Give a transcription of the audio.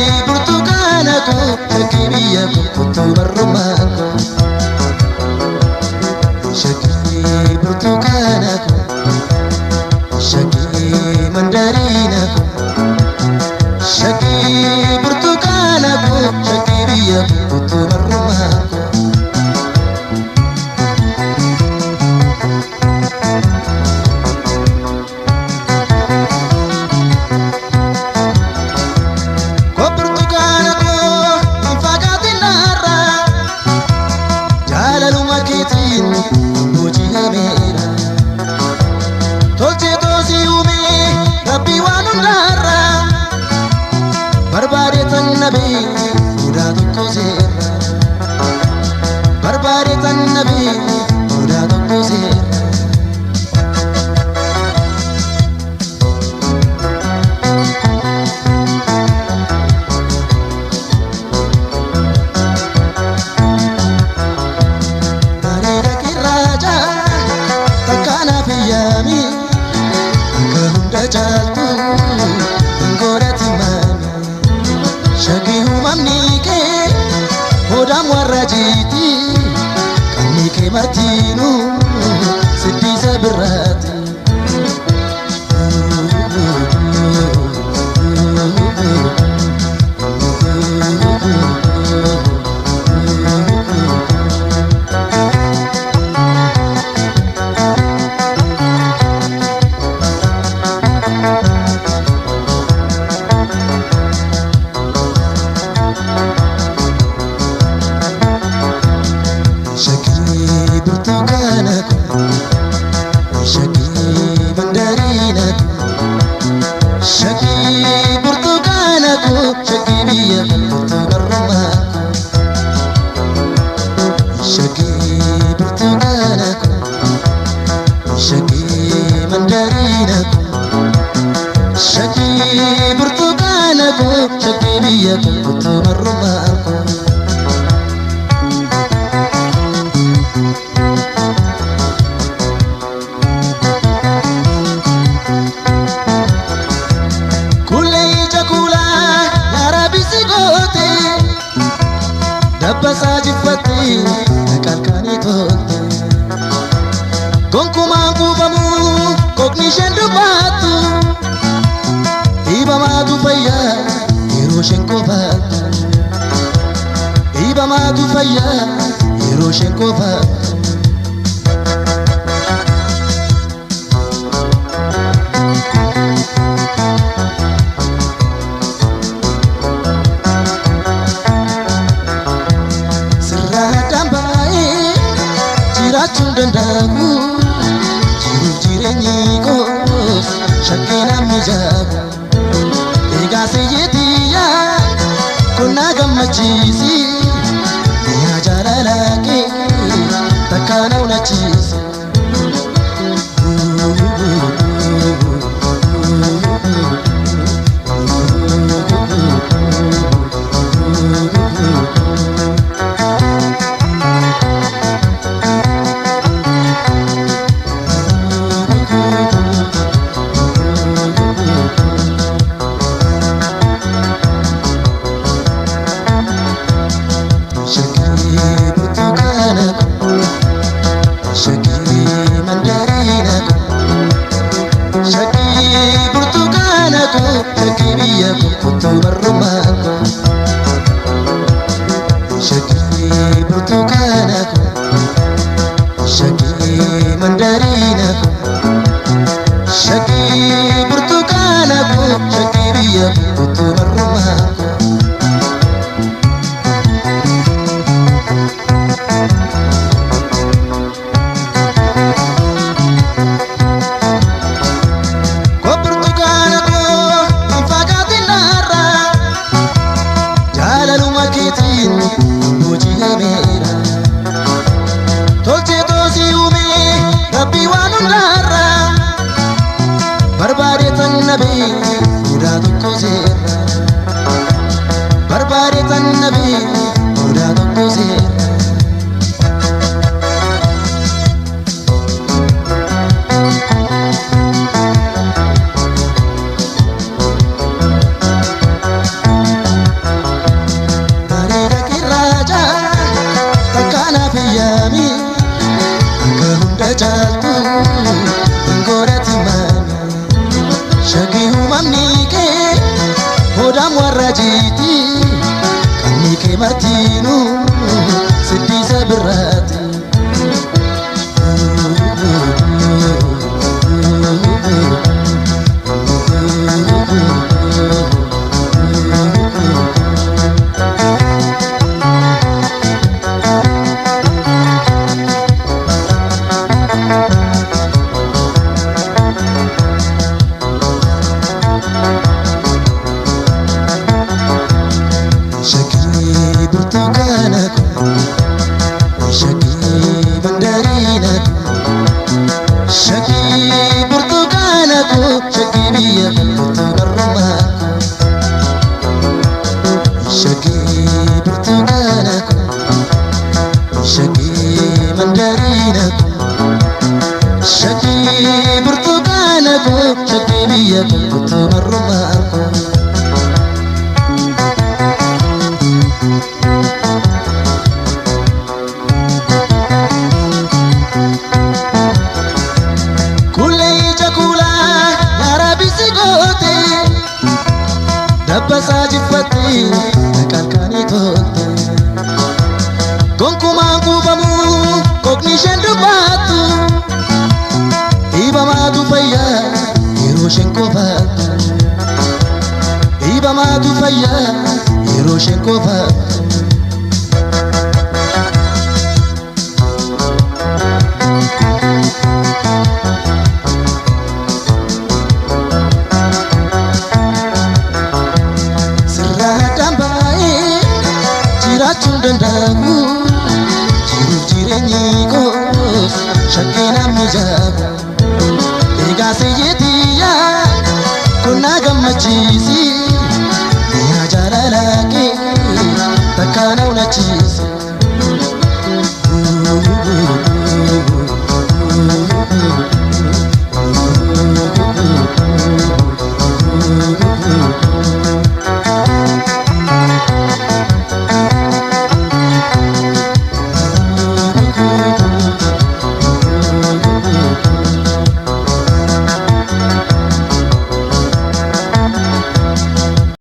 Shaggii burtukaana koo shaggii biyya koo kottuu barrumaa koo. Shaggii burtukaana koo shaggii mandariina koo. Shaggii burtukaana koo shaggii biyya koo kottuu barrumaa koo. Koo burtukaana koo hin fagaatin narraa jaalaluma keetiin booji'ameera. Tolchee toosii uumee rabbii waan hundaarraa barbaade tan nabee mudaa tokko seerra. Barbaade tan nabee mudaa tokko seerra. Bareeda kirraaca takka naaf yaami akka hunda caaltu hin godhati maami. Shaggii uumamni kee hodhaan warra jiiti qabni kee martiinuu siddisa birraati. Shaggii burtukaana koo shaggii mandariina koo shaggii burtukaana koo shaggii biyya koo kottuu barrumaa koo. Shaggii burtukaana koo shaggii mandariina koo shaggii burtukaana koo shaggii biyya koo kottuu barrumaa koo. Kuulee ija kuulaa yaara bisi goote dabbasaa jiffatte qalqanii tolte. Gonkumaan kuufamu kookni isheen dubbattu dhiibamaatu fayyaa yeroo isheen qofaattu. Dhiibamaatu fayyaa yeroo isheen qofaattu. Sirraa dambaa'ee jiraachuun danda'amu jiruuf jireenyi koos shakkii namni jaabu. Egaa siyyetiyyaa kun na gammachiisi mi'a jaalala kee takka na hunachiisi. Shaggii burtukaana koo shaggii mandariina koo shaggii burtukaana koo shaggii biyya koo kottuu barrumaa koo. Shaggii burtukaana koo shaggii mandariina koo shaggii burtukaana koo shaggii biyya koo kottuu barrumaa koo. Koo burtukaana koo hin fagaatin narraa jaalaluma keetiin booji'ameera. Tolchee toosii uumee rabbii waan hundaarraa barbaade tan nabee mudaa tokko seerra. Barbaade tan nabee mudaa tokko seerra. Shaggee martiinuu siddiisa birraati. Shaggee burtukaana koo, shaggee mandariina koo, shaggee burtukaana koo, shaggee biyya kootu barrumaa koo. Shaggee burtukaana koo, shaggee mandariina koo, shaggee burtukaana koo, shaggee biyya kootu barrumaa koo. Kulee ija kuulaa yaara bisi goote, dabbasaa jiffatte qalqanii tolte. Gonkumaan kuufamuu kookni isheen dubbattu, dhiibamaatu fayyaa yeroo isheen qofaattu. Dhiibamaatu fayyaa yeroo isheen qofaattu. Sirraa baay'ee jiraachuun danda'amu, jiruuf jireenyi koos shakkii namni jaabu. Egaa siyyetiyyaa kun na gammachiisi.